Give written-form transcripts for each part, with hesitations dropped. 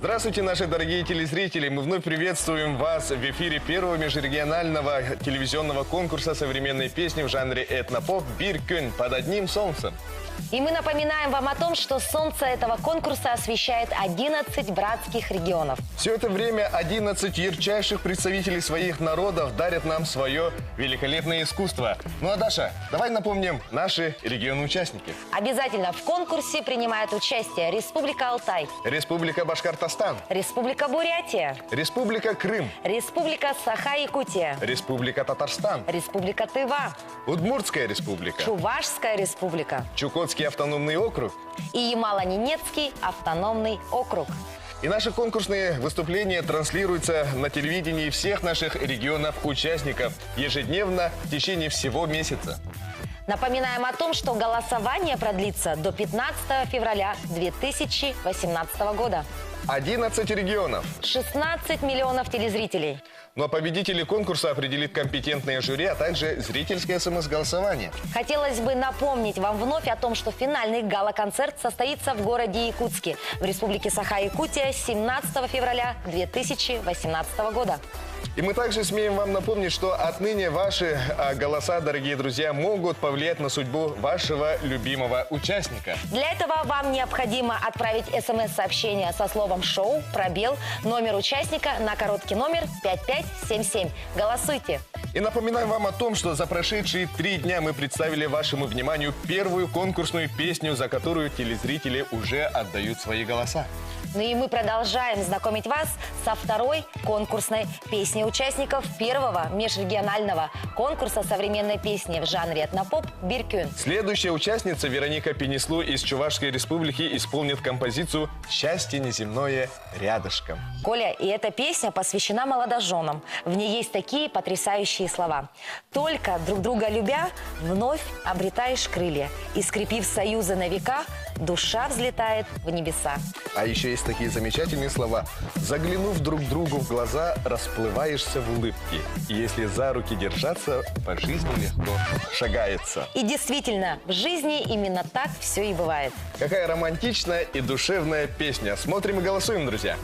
Здравствуйте, наши дорогие телезрители! Мы вновь приветствуем вас в эфире первого межрегионального телевизионного конкурса современной песни в жанре этнопоп «Бир Кюн» под одним солнцем. И мы напоминаем вам о том, что солнце этого конкурса освещает 11 братских регионов. Все это время 11 ярчайших представителей своих народов дарят нам свое великолепное искусство. Ну а Даша, давай напомним наши регионы-участники. Обязательно в конкурсе принимают участие Республика Алтай, Республика Башкортостан, Республика Бурятия, Республика Крым, Республика Саха-Якутия, Республика Татарстан, Республика Тыва, Удмуртская республика, Чувашская республика Чукотский автономный округ и Ямало-Ненецкий автономный округ. И наши конкурсные выступления транслируются на телевидении всех наших регионов-участников ежедневно в течение всего месяца. Напоминаем о том, что голосование продлится до 15 февраля 2018 года. 11 регионов. 16 миллионов телезрителей. Ну а победители конкурса определит компетентное жюри, а также зрительское смс-голосование. Хотелось бы напомнить вам вновь о том, что финальный гала-концерт состоится в городе Якутске, в республике Саха-Якутия 17 февраля 2018 года. И мы также смеем вам напомнить, что отныне ваши голоса, дорогие друзья, могут повлиять на судьбу вашего любимого участника. Для этого вам необходимо отправить смс-сообщение со словом «шоу», пробел, номер участника на короткий номер 5577. Голосуйте! И напоминаем вам о том, что за прошедшие 3 дня мы представили вашему вниманию первую конкурсную песню, за которую телезрители уже отдают свои голоса. Ну и мы продолжаем знакомить вас со второй конкурсной песней участников первого межрегионального конкурса современной песни в жанре этнопоп «Бир Кюн». Следующая участница Вероника Пенеслу из Чувашской республики исполнит композицию «Счастье неземное рядышком». Коля, и эта песня посвящена молодоженам. В ней есть такие потрясающие слова. «Только друг друга любя, вновь обретаешь крылья, и, скрепив союзы на века, душа взлетает в небеса». А еще есть такие замечательные слова. «Заглянув друг другу в глаза, расплываешься в улыбке. И если за руки держаться, по жизни легко шагается». И действительно, в жизни именно так все и бывает. Какая романтичная и душевная песня. Смотрим и голосуем, друзья.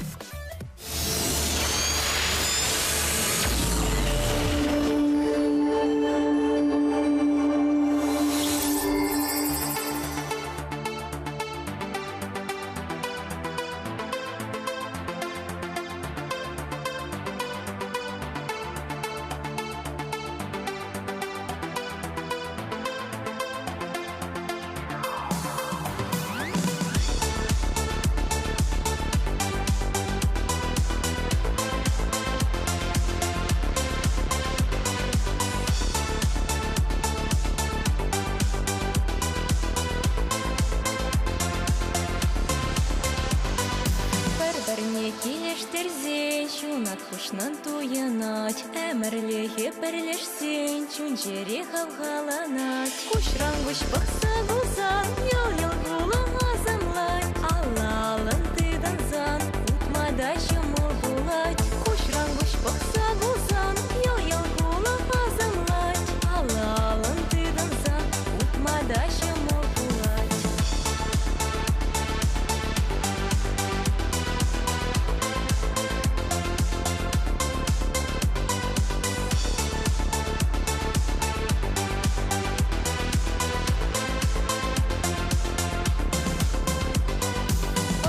Пӗр-пӗрне килӗштерсен, ҫунат хушнӑн туйӑнать, ӗмӗрлӗхе пӗрлешсен, чун-чӗре хавхаланать. Куҫран куҫ пӑхса кулсан, йӑл-йӑл кулӑ асамлать, алла-аллӑн тытӑнсан, утма та ҫӑмӑл пулать. Куҫран куҫ пӑхса кулсан, йӑл-йӑл кулӑ асамлать, алла-аллӑн тытӑнсан, утма та ҫӑмӑл пулать.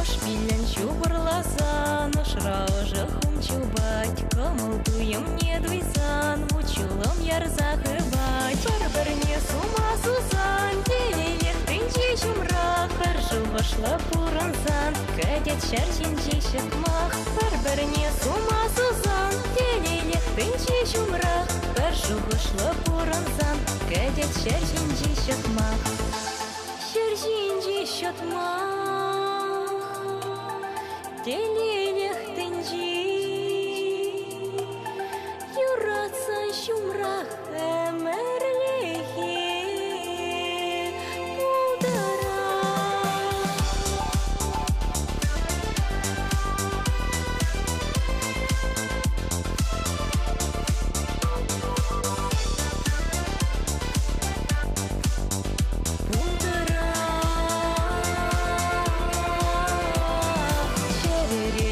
Ӑш пиллӗн ҫупӑрласан, ӑшра ӑшӑ хум чупать, кӑмӑл туйӑмне туйсан, вут-ҫулӑм ярса хыпать. Пӗр-пӗрне сума сусан, телейлӗх тӗнче ҫумрах, пӗр шухӑшлӑ пурӑнсан, кӗтет ҫӗр ҫинчи ҫӑтмах. Пӗр-пӗрне сума сусан, телейлӗх тӗнче ҫумрах, пӗр шухӑшлӑ пурӑнсан, кӗтет ҫӗр ҫинчи ҫӑтмах. Ҫӗр ҫинчи ҫӑтмах, телейлӗх тӗнчи, юратсан ҫумрах ӗмӗрлӗхе пултӑрах. Пултӑрах. Чӗрере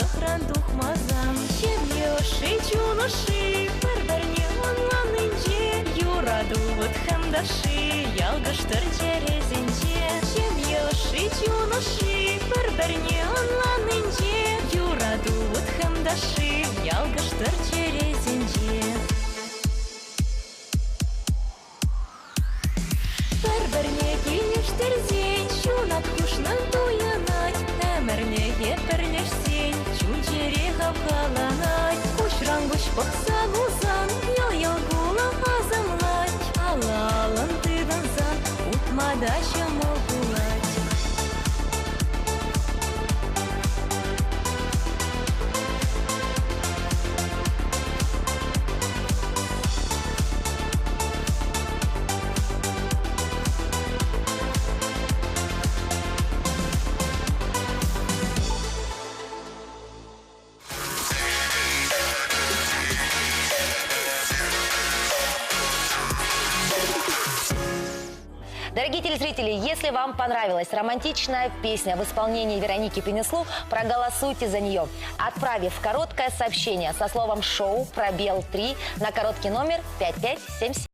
Ҫылӑхран тухмасан. Ҫемье ӑшши, чун ӑшши, пӗр-пӗрне ӑнланнинче. Юрату вут-хӗм ташши, ялкӑштӑр чӗресенче. Ҫемье ӑшши, чун ӑшши, пӗр-пӗрне ӑнланнинче. Юрату вут-хӗм ташши, ялкӑштӑр чӗресенче. Пӗр-пӗрне килӗштерсен ҫунат хушнӑн туйӑнать. Ӗмӗрлӗхе пӗрлешсен чун-чӗре хавхаланать. Куҫран куҫ пӑхса кулсан йӑл-йӑл кулӑ асамлать. Алла-аллӑн тытӑнсан утма та ҫӑмӑл пулать. Дорогие телезрители, если вам понравилась романтичная песня в исполнении Вероники Пенеслу, проголосуйте за нее, отправив короткое сообщение со словом «Шоу» пробел 3 на короткий номер 5577.